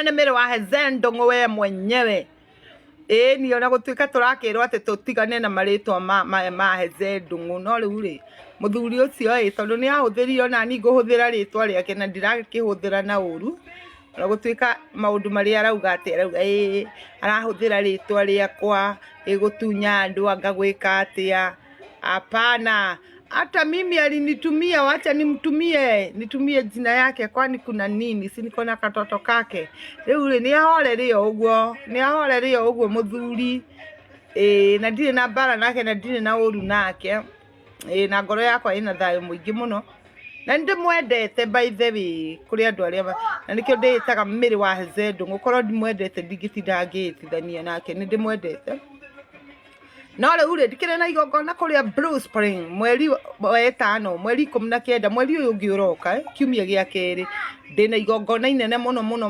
Nĩ Mary wa Hezee Ndũng'ũ we mwenyewe. Ĩĩ ona gũtuĩka tũrakĩrwo atĩ tũtigane na marĩtwa ma Hezee Ndũng'ũ, no rĩu rĩ, mũthuri ũcio ĩ, tondũ nĩ ahũthĩrire ona niĩ ngũhũthĩra rĩtwa rĩake na ndirakĩhũthĩra na ũru, ona gũtuĩka maũndũ marĩa arauga atĩ arauga ĩĩ arahũthĩra rĩtwa rĩakwa ĩ gũtunya andũ anga gwĩka atĩa. Hapana, hata mimi alinitumia, wacha nimtumie, nitumie jina yake, kwani kuna nini? Si niko na katoto kake. Rĩu rĩ, nĩ ahorere o ũguo, nĩ ahorere o ũguo mũthuri. Ĩĩ na ndirĩ na mbara nake na ndirĩ na ũru nake. Ĩĩ na ngoro yakwa ĩna thayũ mũingĩ mũno. Na nĩ ndĩmwendete by the way, kũrĩ andũ arĩa, na nĩkĩo ndĩĩtaga Mary wa Hezee Ndũng'ũ, korwo ndimwendete ndingĩtinda ngĩĩtithania nake, nĩ ndĩmwendete. No rĩu rĩ, ndikĩrĩ na igongona kũrĩa Blue Spring mweri wa ĩtano, mweri 19, mweri ũyũ ũngĩ ũroka, kiumia gĩa kerĩ, ndĩna igongona inene mũno mũno.